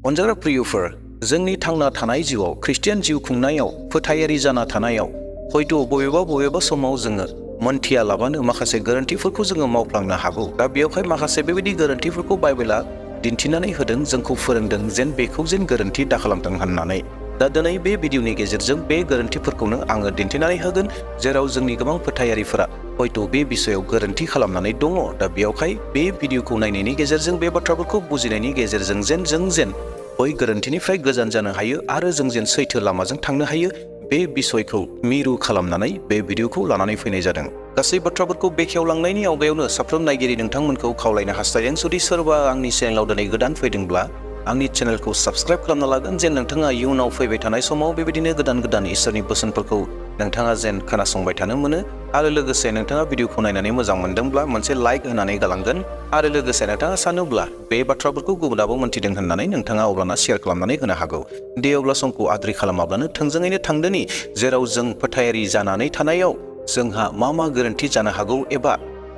अनजाग्रा प्रियफोर, जोंनि थांना थानाय जिउआव ख्रिस्टियान जिउ खुंनायाव फोथायारि जाना थानायाव हयथ' बबेबा समाव जोङो मोनथियालाबानो माखासे गोरोन्थिफोरखौ जोङो मावफ्लांनो हागौ। दा बेयावहाय माखासे बेबायदि गोरोन्थिफोरखौ बाइबेला दिन्थिनानै होदों, जोंखौ फोरोंदों जेन बेखौ जेन गोरोन्थि दाखालामथों होननानै। दा दिनै बे भिडिअनि गेजेरजों बे गोरोन्थिफोरखौनो आङो दिन्थिनानै होगोन, जेराव जोंनि गोबां फोथायारिफोरा हयथ' बे बिसयाव गोरोन्थि खालामनानै दङ। दा बेयावहाय बे भिडिअखौ नायनायनि गेजेरजों बे बाथ्राफोरखौ बुजिनायनि गेजेरजों जों बै गोरोन्थिनिफ्राय गोजान जानो हायो आरो जों जेन सैथो लामाजों थांनो हायो, बे बिसयखौ मिरु खालामनानै बे भिडिअखौ लानानै फैनाय जादों। गासै बाथ्राफोरखौ बेखेवलांनायनि आवगायावनो साफ्रोम नायगिरि नोंथांमोनखौ खावलायनो हास्थायदों, जुदि सोरबा आंनि चेनेलाव दिनै गोदान फैदोंब्ला आंनि चेनेलखौ साबस्क्राइब खालामना लागोन, जेन नोंथाङा इयुनाव फैबाय थानाय समाव बेबायदिनो गोदान इसोरनि बोसोनफोरखौ नोंथाङा जेन खोनासंबाय थानो मोनो। आरो लोगोसे नोंथाङा भिडिअखौ नायनानै मोजां मोनदोंब्ला मोनसे लाइक होनानै गालांगोन। आरो लोगोसे नोंथाङा सानोब्ला बे बाथ्राफोरखौ गुबुनाबो मोन्थिदों होननानै नोंथाङा अब्लाना शेयार खालामनानै होनो हागौ। दे अब्ला समखौ आद्रि खालामाब्लानो थोंजोङैनो थांदोनि, जेराव जों फोथायारि जानानै थानायाव जोंहा मा गोरोन्थि जानो हागौ, एबा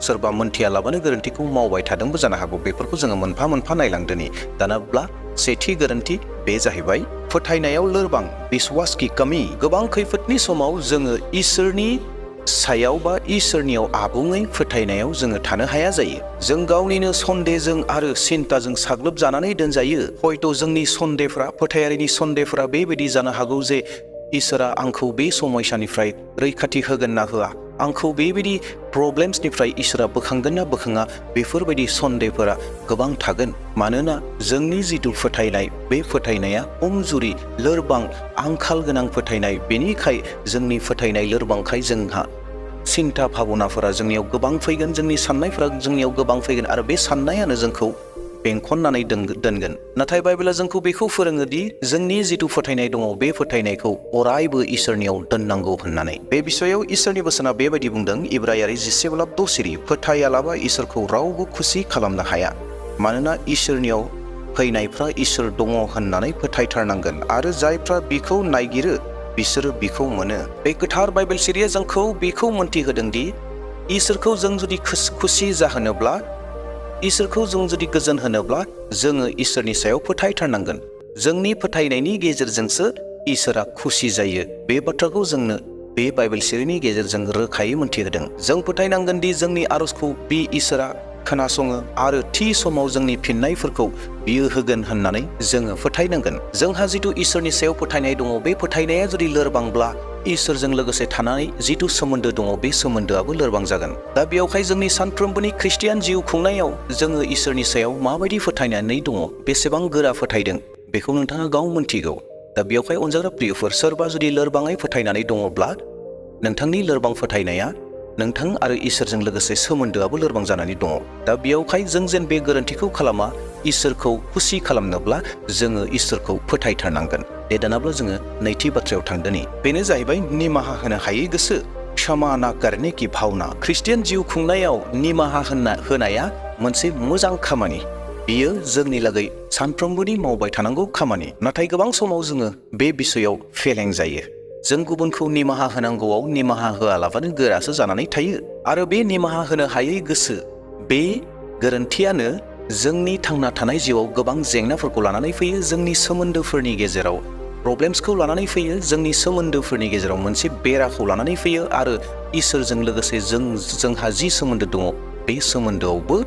सोरबा मोनथियालाबानो गोरोन्थिखौ मावबाय थादोंबो जानो हागौ। बेफोरखौ जोङो मोनफा मोनफा नायलांदोनि। दानाब्ला सेथि गोरोन्थि बे जाहैबाय फोथायनायाव लोरबां, बिश्वास की कमी। गोबां खैफोदनि समाव जोङो इसोरनि सायाव बा इसोरनियाव आबुङै फोथायनायाव जोङो थानो हाया जायो। जों गावनिनो सन्देहजों आरो सिन्ताजों साग्लोबजानानै दोनजायो। हयथ' जोंनि सन्देहफ्रा, फोथायारिनि सन्देहफ्रा बेबायदि जानो हागौ जे इसोरा आंखौ बे समयसानिफ्राय रैखाथि होगोन ना होआ, आंखौ बेबायदि प्रब्लेम्सनिफ्राय इसोरा बोखांगोन ना बोखाङा, बेफोरबायदि सन्देहफोरा गोबां थागोन। मानोना जोंनि जिथु फोथायनाय, बे फोथायनाया खमजुरि, लोरबां, आंखाल गोनां फोथायनाय। बेनिखाय जोंनि फोथायनाय लोरबांखाय जोंहा सिन्ता भाबनाफोरा जोंनियाव गोबां फैगोन, जोंनि साननायफोरा जोंनियाव गोबां फैगोन, आरो बे साननायानो जोंखौ बेंखननानै दोनगोन। नाथाय बाइबेला जोंखौ बेखौ फोरोङो दि जोंनि जिथु फोथायनाय दङ, बे फोथायनायखौ अरायबो इसोरनियाव दोननांगौ होननानै। बे बिसयाव इसोरनि बोसोना बेबायदि बुंदों, इब्रायारि 11:10, फोथायालाबा इसोरखौ रावबो खुसि खालामनो हाया। मानोना इसोरनियाव फैनायफ्रा इसोर दङ होननानै फोथायथारनांगोन, आरो जायफ्रा बिखौ नायगिरो बिसोरो बिखौ मोनो। बे गोथार बाइबेल सिरिया जोंखौ बेखौ मोन्थिहोदों दि इसोरखौ जों जुदि खुसि जाहोनोब्ला, इसोरखौ जों जुदि गोजोन होनोब्ला, जोङो इसोरनि सायाव फोथायथारनांगोन। जोंनि फोथायनायनि गेजेरजोंसो इसोरा खुसि जायो। बे बाथ्राखौ जोंनो बे बाइबेल सिरिनि गेजेरजों रोखायै मोन्थिहोदों। जों फोथायनांगोन दि जोंनि आरजखौ बे इसोरा खोनासङो आरो थि समाव जोंनि फिननायफोरखौ बियो होगोन होननानै जोङो फोथायनांगोन। जोंहा जिथु इसोरनि सायाव फोथायनाय दङ, बे फोथायनाया जुदि लोरबांब्ला इसोरजों लोगोसे थानानै जिथु सोमोन्दो दङ, बे सोमोन्दोआबो लोरबां जागोन। दा बेयावहाय जोंनि सानफ्रोमबोनि ख्रिस्टियान जिउ खुंनायाव जोङो इसोरनि सायाव माबायदि फोथायनानै दङ, बेसेबां गोरा फोथायदों, बेखौ नोंथाङा गाव मोन्थिगौ। दा बेयावहाय अनजाग्रा प्रियफोर, सोरबा जुदि लोरबाङै फोथायनानै दङब्ला, नोंथांनि लोरबां फोथायनाया नोंथां आरो इसोरजों लोगोसे सोमोन्दोआबो लोरबां जानानै दङ। दा बेयावहाय जों जेन बे गोरोन्थिखौ खालामा, इसोरखौ खुसि खालामनोब्ला जोङो इसोरखौ फोथायथारनांगोन। दे दानाब्ला जोङो नैथि बाथ्रायाव थांदोनि। बेनो जाहैबाय निमाहा होनो हायै गोसो, क्षमा ना करने की भावना। ख्रिस्टियान जिउ खुंनायाव निमाहा होनाया मोनसे मोजां खामानि। बियो जोंनि लागै सानफ्रोमबोनि मावबाय थानांगौ खामानि। नाथाय गोबां समाव जोङो बे बिसयाव फेलें जायो। जों गुबुनखौ निमाहा होनांगौआव निमाहा होआलाबानो गोरासो जानानै थायो। आरो बे निमाहा होनो हायै गोसो, बे गोरोन्थियानो जोंनि थांना थानाय जिउआव गोबां जेंनाफोरखौ लानानै फैयो। जोंनि सोमोन्दोफोरनि गेजेराव प्रब्लेम्सखौ लानानै फैयो, जोंनि सोमोन्दोफोरनि गेजेराव मोनसे बेराखौ लानानै फैयो, आरो इसोरजों लोगोसे जोंहा जि सोमोन्दो दङ, बे सोमोन्दोआवबो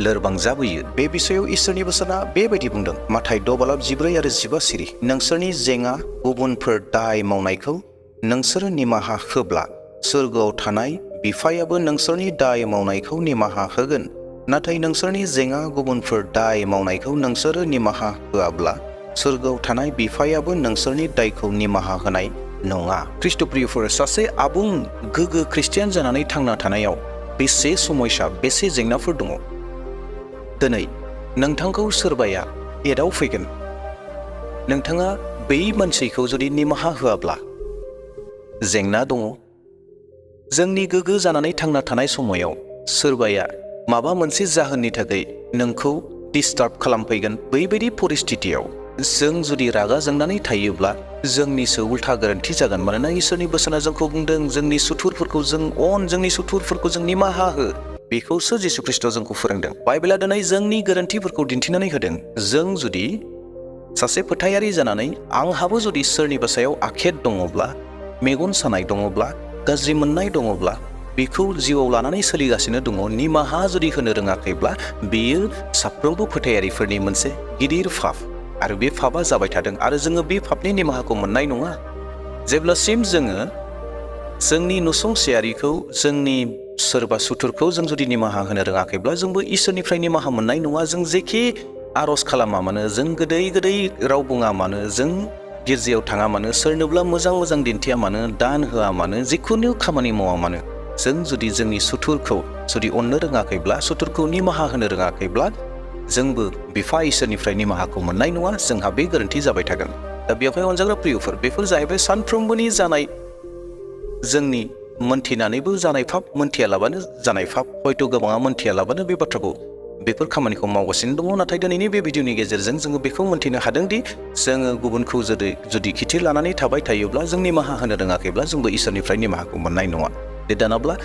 लोरबां जाबोयो। बे बिसयाव इसोरनि बोसोना बेबायदि बुंदों, माथाय 4:14-15, नोंसोरनि जेंना गुबुनफोर दाय मावनायखौ नोंसोरो निमाहा होब्ला, सोरगोआव थानाय बिफायाबो नोंसोरनि दाय मावनायखौ निमाहा होगोन। नाथाय नोंसोरनि जेंना गुबुनफोर दाय मावनायखौ नोंसोरो निमाहा होआब्ला, सोरगोआव थानाय बिफायाबो नोंसोरनि दायखौ निमाहा होनाय नङा। ख्रिस्ट'प्रियफोर, सासे आबुं गोग्गो ख्रिस्टियान जानानै थांना थानायाव बेसे समयसा, बेसे जेंनाफोर दङ। दिनै नोंथांखौ सोरबाया एदावफैगोन। नोंथाङा बै मानसिखौ जुदि निमाहा होआब्ला जेंना दङ। जोंनि गोग्गो जानानै थांना थानाय समायाव सोरबाया माबा मोनसे जाहोननि थाखाय नोंखौ डिस्टार्ब खालामफैगोन। बैबायदि परिस्थितियाव जों जुदि रागा जोंनानै थायोब्ला जोंनिसो उल्था गोरोन्थि जागोन। मानोना इसोरनि बोसोना जोंखौ बुंदों, जोंनि सुथुरफोरखौ जोंनि सुथुरफोरखौ जों निमाहा हो। बेखौसो जिसु ख्रिस्ट' जोंखौ फोरोंदों। बाइबेला दिनै जोंनि गोरोन्थिफोरखौ दिन्थिनानै होदों। जों जुदि सासे फोथायारि जानानै आंहाबो जुदि सोरनिबा सायाव आखेट दङब्ला, मेगन सानाय दङब्ला, गाज्रि मोननाय दङब्ला, बेखौ जिउआव लानानै सोलिगासिनो दङ, निमाहा जुदि होनो रोङाखैब्ला बेयो साफ्रोमबो फोथायारिफोरनि मोनसे गिदिर फाफ आरो बे फाफआ जाबाय थादों आरो जोङो बे फाफनि निमाहाखौ मोननाय नङा। जेब्लासिम जोङो जोंनि नसुंसेयारिखौ, जोंनि सोरबा सुथुरखौ जों जुदि निमाहा होनो रोङाखैब्ला जोंबो इसोरनिफ्राय निमाहा मोननाय नङा। जों जेखि आर'ज खालामा मानो, जों गोदै गोदै राव बुङा मानो, जों गिर्जायाव थाङा मानो, सोरनोब्ला मोजां मोजां दिन्थिया मानो, दान होआ मानो, जिखुनु खामानि मावा मानो, जों जुदि जोंनि सुथुरखौ जुदि अननो रोङाखैब्ला, सुथुरखौ निमाहा होनो रोङाखैब्ला जोंबो बिफा इसोरनिफ्राय निमाहाखौ मोननाय नङा। जोंहा बे गोरोन्थि जाबाय थागोन। दा बेवहाय अनजाग्रा प्रियफोर, बेफोर जाहैबाय सानफ्रोमबोनि जानाय, जोंनि मोनथिनानैबो जानाय फाफ, मोनथियालाबानो जानाय फाफ। हयथ' गोबाङा मोनथियालाबानो बे बाथ्राखौ, बेफोर खामानिखौ मावगासिनो दङ। नाथाय दिनैनि बे भिडिअनि गेजेरजों जोङो बेखौ मोनथिनो हादोंदि जोङो गुबुनखौ जुदि खिथिर लानानै थाबाय थायोब्ला, जों निमाहा होनो रोङाखैब्ला जोंबो इसोरनिफ्राय निमाहाखौ मोननाय नङा। दे दानाब्ला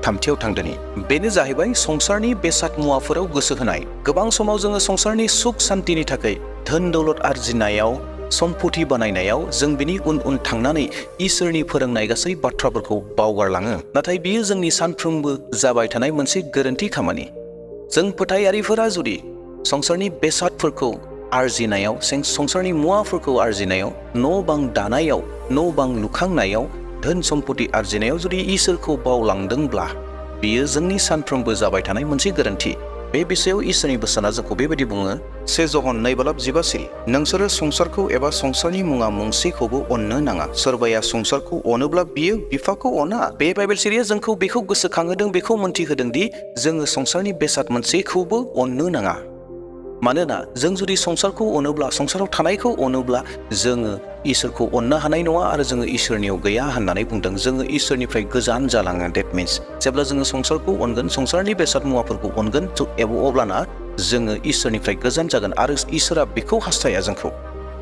थामथियाव थांदोनि, बेनो जाहैबाय संसारनि बेसाद मुवाफोराव गोसो होनाय। गोबां समाव जोङो संसारनि सुख सान्तिनि थाखाय, धोन दौलत आरजिनायाव, सम्पति बानायनायाव जों बिनि उन उन थांनानै इसोरनि फोरोंनाय गासै बाथ्राफोरखौ बावगारलाङो। नाथाय बियो जोंनि सानफ्रोमबो जाबाय थानाय मोनसे गोरोन्थि खामानि। जों फोथायारिफोरा जुदि संसारनि बेसादफोरखौ आरजिनायाव, संसारनि मुवाफोरखौ आरजिनायाव, न' बां दानायाव, न' बां लुखांनायाव, धोन सम्पति आरजिनायाव जुदि इसोरखौ बावलांदोंब्ला बियो जोंनि सानफ्रोमबो जाबाय थानाय मोनसे गोरोन्थि। बे बिषयाव इसोरनि बोसोना जोंखौ बेबायदि बुङो, 1 जहन 2:15 नोंसोरो संसारखौ एबा संसारनि मुङा मुंसेखौबो अननो नाङा। सोरबाया संसारखौ अनोब्ला बियो बिफाखौ अना। बे बाइबेल सिरिया जोंखौ बेखौ गोसोखांहोदों, बेखौ मोनथिहोदों दि जोङो संसारनि बेसाद मोनसेखौबो अननो नाङा। मानोना जों जुदि संसारखौ अनोब्ला, संसाराव थानायखौ अनोब्ला जोङो इसोरखौ अननो हानाय नङा आरो जोङो इसोरनियाव गैया होननानै बुंदों। जोङो इसोरनिफ्राय गोजान जालाङो। डेट मिन्स जेब्ला जोङो संसारखौ अनगोन, संसारनि बेसाद मुवाफोरखौ अनगोन, अब्लाना जोङो इसोरनिफ्राय गोजान जागोन। आरो इसोरा बेखौ हास्थाया जोंखौ।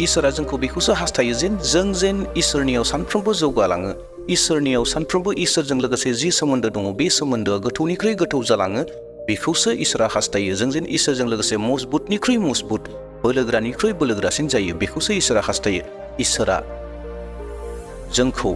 इसोरा जोंखौ बेखौसो हास्थायो जों जेन इसोरनियाव सानफ्रोमबो जौगालाङो। इसोरनियाव सानफ्रोमबो इसोरजों लोगोसे जि सोमोन्दो दङ, बे सोमोन्दोआ गोथौनिख्रुइ गोथौ जालाङो। बेखौसो इसोरा हास्थायो। जों जेन इसोरजों लोगोसे मजबुतनिख्रुइ मजबुत, बोलोग्रानिख्रुइ बोलोग्रासिन जायो, बेखौसो इसोरा हास्थायो। इसोरा जोंखौ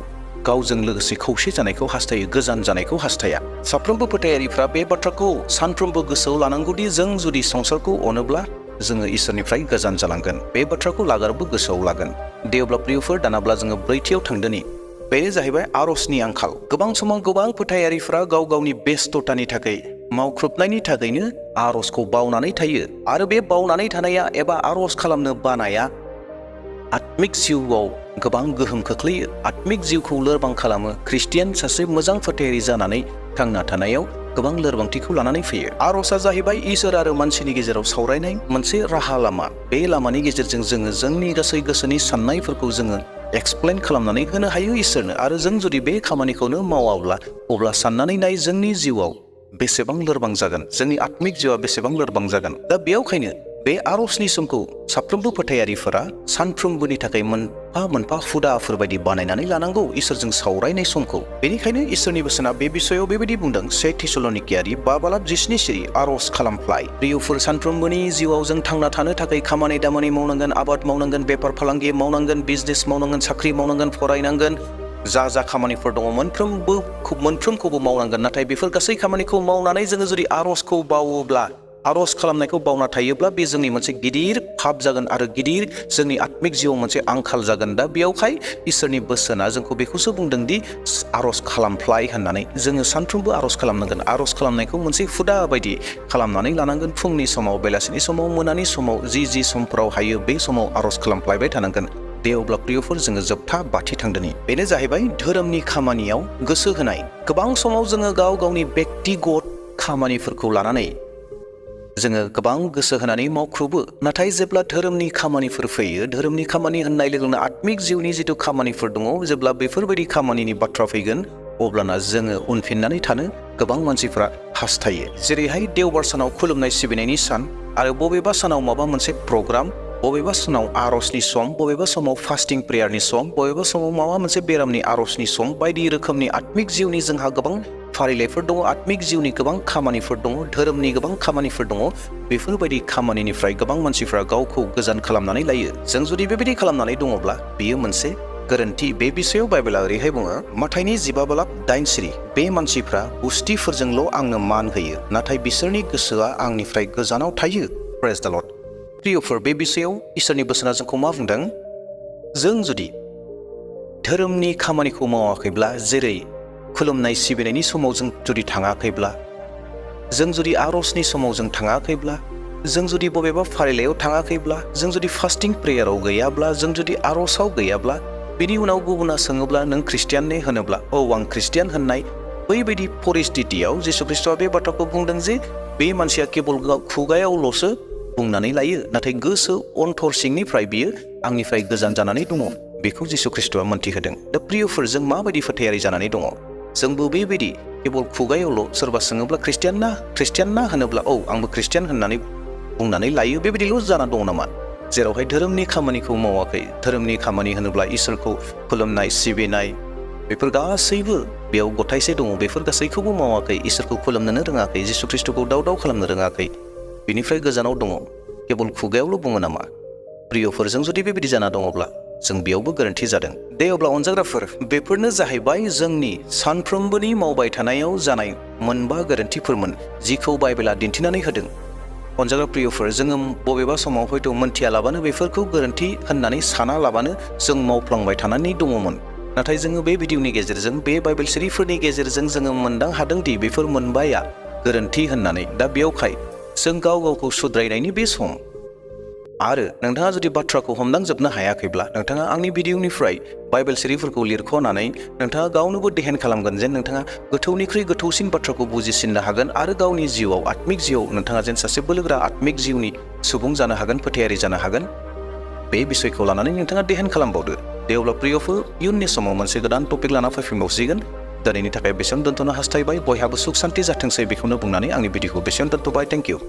गावजों लोगोसे खौसे जानायखौ हास्थायो, गोजान जानायखौ हास्थाया। साफ्रोमबो फोथायारिफ्रा बे बाथ्राखौ सानफ्रोमबो गोसोआव लानांगौदि जों जुदि संसारखौ अनोब्ला जोङो इसोरनिफ्राय गोजान जालांगोन। बे बाथ्राखौ लागारबो गोसोआव लागोन। दे अब्ला प्रियफोर, दानाब्ला जोङो ब्रैथियाव थांदोनि। बेनो जाहैबाय आर'जनि आंखाल। गोबां समाव गोबां फोथायारिफ्रा गाव गावनि बेस्थतानि थाखाय, मावख्रुबनायनि थाखायनो आर'जखौ बावनानै थायो। आरो बे बावनानै थानाया एबा आर'ज खालामनो बानाया आत्मिक जिउआव गोबां गोहोम खोख्लैयो, आत्मिक जिउखौ लोरबां खालामो। ख्रिस्टियान सासे मोजां फोथायारि जानानै थांना थानायाव गोबां लोरबांथिखौ लानानै फैयो। आर'जआ जाहैबाय इसोर आरो मानसिनि गेजेराव सावरायनाय मोनसे राहा लामा। बे लामानि गेजेरजों जोङो जोंनि गासै गोसोनि साननायफोरखौ जोङो एक्सप्लेन खालामनानै होनो हायो इसोरनो। आरो जों जुदि बे खामानिखौनो मावाब्ला, अब्ला साननानै नाय जोंनि जिउआव बेसेबां लोरबां जागोन, जोंनि आत्मिक जिउआ बेसेबां लोरबां जागोन। दा बेयावखायनो बे आर'जनि समखौ साफ्रोमबो फोथायारिफोरा सानफ्रोमबोनि थाखाय मोनफा मोनफा हुदाफोर बायदि बानायनानै लानांगौ, इसोरजों सावरायनाय समखौ। बेनिखायनो इसोरनि बोसोना बे बिषयाव बेबायदि बुंदों, 1 थेसलनिकियारि 5:17 आर'ज खालामफ्लाय। प्रियफोर, सानफ्रोमबोनि जिउआव जों थांना थानो थाखाय खामानि दामानि मावनांगोन, आबाद मावनांगोन, बेफार फालांगि मावनांगोन, बिजनेस मावनांगोन, साख्रि मावनांगोन, फरायनांगोन। जा खामानिफोर दङ मोनफ्रोमखौबो मावनांगोन। नाथाय बेफोर गासै खामानिखौ मावनानै जोङो जुदि आर'जखौ बावोब्ला, आर'ज खालामनायखौ बावना थायोब्ला बे जोंनि मोनसे गिदिर पाप जागोन आरो गिदिर जोंनि आत्मिक जिउआव मोनसे आंखाल जागोन। दा बेयावहाय इसोरनि बोसोना जोंखौ बेखौसो बुंदों दि आर'ज खालामफ्लाय होननानै। जोङो सानफ्रोमबो आर'ज खालामनांगोन। आर'ज खालामनायखौ मोनसे हुदा बायदि खालामनानै लानांगोन। फुंनि समाव, बेलासिनि समाव, मोनानि समाव, जि समफोराव हायो बे समाव आर'ज खालामफ्लायबाय थानांगोन। दे अब्ला प्रियफोर, जोङो जोबथा बाथि थांदोनि। बेनो जाहैबाय धोरोमनि खामानियाव गोसो होनाय। गोबां समाव जोङो गाव गावनि बेक्तिगत खामानिफोरखौ लानानै जोङो गोबां गोसो होनानै मावख्रुबो। नाथाय जेब्ला धोरोमनि खामानिफोर फैयो, धोरोमनि खामानि होननाय लोगो लोगोनो आत्मिक जिउनि जिथु खामानिफोर दङ, जेब्ला बेफोरबायदि खामानिनि बाथ्रा फैगोन, अब्लाना जोङो उनफिननानै थानो गोबां मानसिफोरा हास्थायो। जेरैहाय देवबार सानाव खुलुमनाय सिबिनायनि सान, आरो बबेबा सानाव माबा मोनसे प्रग्राम, बबेबा सानाव आर'जनि सम, बबेबा समाव फास्टिं प्रेयारनि सम, बबेबा समाव माबा मोनसे बेरामनि आर'जनि सम, बायदि रोखोमनि आत्मिक जिउनि जोंहा गोबां फारिलाइफोर दङ, आत्मिक जिउनि गोबां खामानिफोर दङ, धोरोमनि गोबां खामानिफोर दङ। बेफोरबायदि खामानिनिफ्राय गोबां मानसिफ्रा गावखौ गोजान खालामनानै लायो। जों जुदि बेबायदि खालामनानै दङब्ला बेयो मोनसे गोरोन्थि। बे बिषयाव बाइबेला ओरैहाय बुङो, माथाइनि 15:8 बे मानसिफ्रा बुस्तिफोरजोंल' आंनो मान होयो, नाथाय बिसोरनि गोसोआ आंनिफ्राय गोजानाव थायो। प्रेज द लर्ड। प्रियफोर, बे बिषयाव इसोरनि बोसोना जोंखौ मा बुंदों? जों जुदि धोरोमनि खामानिखौ मावाखैब्ला, जेरै खुलुमनाय सिबिनायनि समाव जों जुदि थाङाखैब्ला, जों जुदि आर'जनि समाव जों थाङाखैब्ला, जों जुदि बबेबा फारिलाइयाव थाङाखैब्ला, जों जुदि फास्टिं प्रेयाराव गैयाब्ला, जों जुदि आर'जआव गैयाब्ला, बिनि उनाव गुबुना सोङोब्ला नों ख्रिस्टियान ने होनोब्ला औ आं ख्रिस्टियान होननाय बैबायदि परिस्थितियाव जिसु ख्रिस्ट'आ बे बाथ्राखौ बुंदों जे बे मानसिया केबल खुगायावल'सो बुंनानै लायो, नाथाय गोसो अनथर सिंनिफ्राय बियो आंनिफ्राय गोजान जानानै दङ। बेखौ जिसु ख्रिस्ट'आ मोनथिहोदों। दा प्रियफोर, जों माबायदि फोथायारि जानानै दङ? जोंबो बेबायदि केबल खुगायावल' सोरबा सोङोब्ला ख्रिस्टियान ना होनोब्ला औ आंबो ख्रिस्टियान होननानै बुंनानै लायो, बेबायदिल' जाना दङ नामा? जेरावहाय धोरोमनि खामानिखौ मावाखै। धोरोमनि खामानि होनोब्ला इसोरखौ खुलुमनाय सिबिनाय, बेफोर गासैबो बेयाव गथायसे दङ। बेफोर गासैखौबो मावाखै। इसोरखौ खुलुमनोनो रोङाखै, जिसु ख्रिस्ट'खौ दाव खालामनो रोङाखै, बिनिफ्राय गोजानाव दङ। केबल खुगायावल' बुङो नामा? प्रियफोरजों जुदि बेबायदि जाना दङब्ला जों बेयावबो गोरोन्थि जादों। दे अब्ला अनजाग्राफोर, बेफोरनो जाहैबाय जोंनि सानफ्रोमबोनि मावबाय थानायाव जानाय 9 गोरोन्थिफोरमोन, जिखौ बाइबेला दिन्थिनानै होदों। अनजाग्रा प्रियफोर, जोङो बबेबा समाव हयथ' मोनथियालाबानो बेफोरखौ गोरोन्थि होननानै सानालाबानो जों मावफ्लांबाय थानानै दङमोन। नाथाय जोङो बे भिडिअनि गेजेरजों, बे बाइबेल सिरिफोरनि गेजेरजों जोङो मोनदां हादोंदि बेफोर 9 गोरोन्थि होननानै। दा बेयावहाय जों गावखौ सुद्रायनायनि बे सम। आरो नोंथाङा जुदि बाथ्राखौ हमदांजोबनो हायाखैब्ला, नोंथाङा आंनि भिडिअनिफ्राय बाइबेल सिरिफोरखौ लिरख'नानै नोंथाङा गावनोबो देहेन खालामगोन, जेन नोंथाङा गोथौनिख्रुइ गोथौसिन बाथ्राखौ बुजिसिननो हागोन आरो गावनि जिउआव, आत्मिक जिउआव नोंथाङा जेन सासे बोलोग्रा आत्मिक जिउनि सुबुं जानो हागोन, फोथायारि जानो हागोन। बे बिसयखौ लानानै नोंथाङा देहेन खालामबावदो। दे अब्ला प्रियफोर, इयुननि समाव मोनसे गोदान टपिक लाना फैफिनबावसिगोन। दिनैनि थाखाय बेसेयावनो दोनथ'नो हास्थायबाय। बयहाबो सुख सान्ति जाथोंसै बेखौनो बुंनानै आंनि भिडिअखौ बेसेयावनो दोनथ'बाय। Thank you.